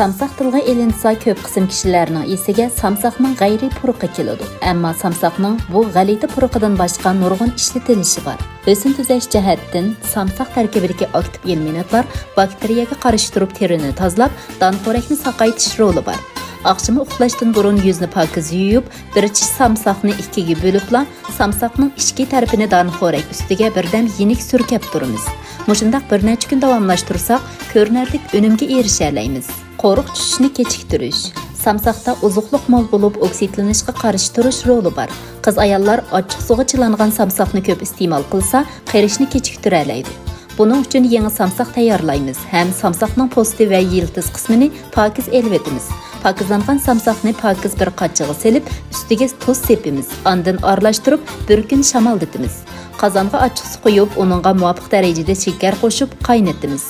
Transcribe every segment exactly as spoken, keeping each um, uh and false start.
سامساق تىلغا ئېلىنسا، كۆپ قىسىم كىشىلەرنىڭ ئېسىگە سامساقنىڭ غەيرىي پۇرىقى كېلىدۇ. ئەمما سامساقنىڭ بۇ غەلىتە پۇرىقىدىن باشقا نۇرغۇن ئىشلىتىلىشى بار. ھۆسن تۈزەش جەھەتتىن سامساق تەركىبىدىكى ئاكتىپ ئېلېمېنتلار باكتېرىيەگە قارشى تۇرۇپ، تېرىنى تازىلاپ، دانىخورەكنى ساقايتىش رولى بار. ئاخشىمى ئۇخلاشتىن بۇرۇن يۈزنى پاكىز يۇيۇپ، بىر چىش سامساقنى ئىككىگە بۆلۈپلا، سامساقنىڭ ئىچكى تەرىپىنى دانىخورەك ئۈستىگە بىردەم يېنىك سۈركەپ تۇرىمىز. مۇشۇنداق بىر نەچچە كۈن داۋاملاشتۇرساق، كۆرۈنەرلىك ئۈنۈمگە ئېرىشەلەيمىز. قورۇق چۈشۈشنى كېچىكتۈرۈش. سامساقتا ئوزۇقلۇق مول بولۇپ، ئوكسىدلىنىشقا قارشى تۇرۇش رولى بار. قىز-ئاياللار ئاچچىق سۇغا چىلانغان سامساقنى كۆپ ئىستېمال قىلسا، قېرىشنى كېچىكتۈرەلەيدۇ. بۇنىڭ ئۈچۈن يېڭى سامساق تەييارلايمىز ھەم سامساقنىڭ پوستى ۋە يىلتىز قىسمىنى پاكىز ئېلىۋېتىمىز. پاكىزلانغان سامساقنى پاكىز بىر قاچىغا سېلىپ، ئۈستىگە تۇز سېپىمىز. ئاندىن ئارىلاشتۇرۇپ، بىر كۈن شامالدىتىمىز. قازانغا ئاچچىق سۇ قۇيۇپ، ئۇنىڭغا مۇۋاپىق دەرىجىدە شېكەر قوشۇپ قاينىتىمىز.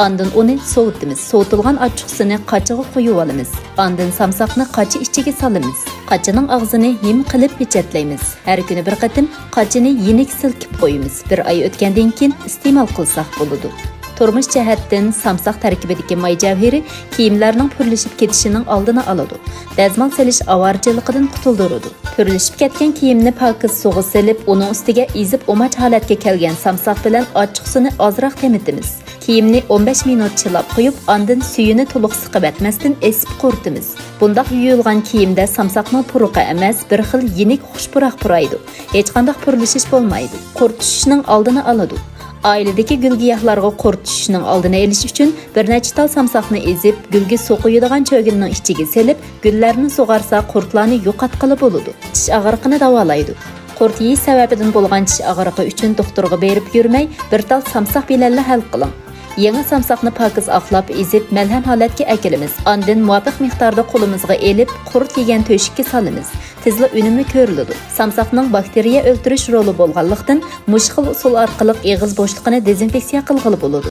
ئاندىن ئۇنى سوۋۇتىمىز. سوۋۇتۇلغان ئاچچىق سۇنى قاچىغا قۇيۇۋالىمىز. ئاندىن سامساقنى قاچا ئىچىگە سالىمىز. قاچىنىڭ ئاغزىنى ھىم قىلىپ پېچەتلەيمىز. ھەر كۈنى بىر قېتىم قاچىنى يېنىك سىلكىپ قويىمىز. بىر ئاي ئۆتكەندىن كېيىن ئىستېمال قىلساق بولىدۇ. تۇرمۇش جەھەتتىن سامساق تەركىبىدىكى ماي جەۋھىرى كىيىملەرنىڭ پۈرلىشىپ كېتىشىنىڭ ئالدىنى ئالىدۇ. دەزمال سېلىش ئاۋارىچىلىقىدىن قۇتۇلدۇرىدۇ. پۈرلىشىپ كەتكەن كىيىمنى پاكىز سۇغا سېلىپ، ئۇنىڭ ئۈستىگە ئېزىپ ئۇماچ ھالەتكە كەلگەن سامساق بىلەن ئاچچىق سۇنى ئازراق تېمىتىمىز. كىيىمنى ئون بەش مىنۇت چىلاپ قويۇپ، ئاندىن سۈيىنى تولۇق سىقىۋەتمەستىن ئېسىپ قۇرۇتىمىز. بۇنداق يۇيۇلغان كىيىمدە سامساقنىڭ پۇرىقى ئەمەس، بىر خىل يېنىك خۇش پۇراق پۇرايدۇ. ھېچقانداق پۈرلىشىش بولمايدۇ. قۇرت چۈشۈشنىڭ ئالدىنى ئالىدۇ. ئائىلىدىكى گۈل-گىياھلارغا قۇرت چۈشۈشنىڭ ئالدىنى ئېلىش ئۈچۈن بىر نەچچە تال سامساقنى ئېزىپ، گۈلگە سۇ قۇيىدىغان چۆگۈننىڭ ئىچىگە سېلىپ، گۈللەرنى سۇغارسا، قۇرتلارنى يوقاتقىلى بولىدۇ. چىش ئاغرىقىنى داۋالايدۇ. قۇرت يېيىش سەۋەبىدىن بولغان چىش ئاغرىقى ئۈچۈن دوختۇرغا بېرىپ يۈرمەي، بىر تال سامساق بىلەنلا ھەل قىلىڭ. يېڭى سامساقنى پاكىز ئاقلاپ ئېزىپ، مەلھەم ھالەتكە ئەكېلىمىز. ئاندىن مۇۋاپىق مىقداردا قولىمىزغا ئېلىپ، قۇرت يېگەن تۆشۈككە سالىمىز. تېزلا ئۈنۈمى كۆرۈلىدۇ. سامساقنىڭ باكتېرىيە ئۆلتۈرۈش رولى بولغانلىقتىن، مۇشۇ خىل ئۇسۇل ئارقىلىق ئېغىز بوشلۇقىنى دېزىنفېكسىيە قىلغىلى بولىدۇ.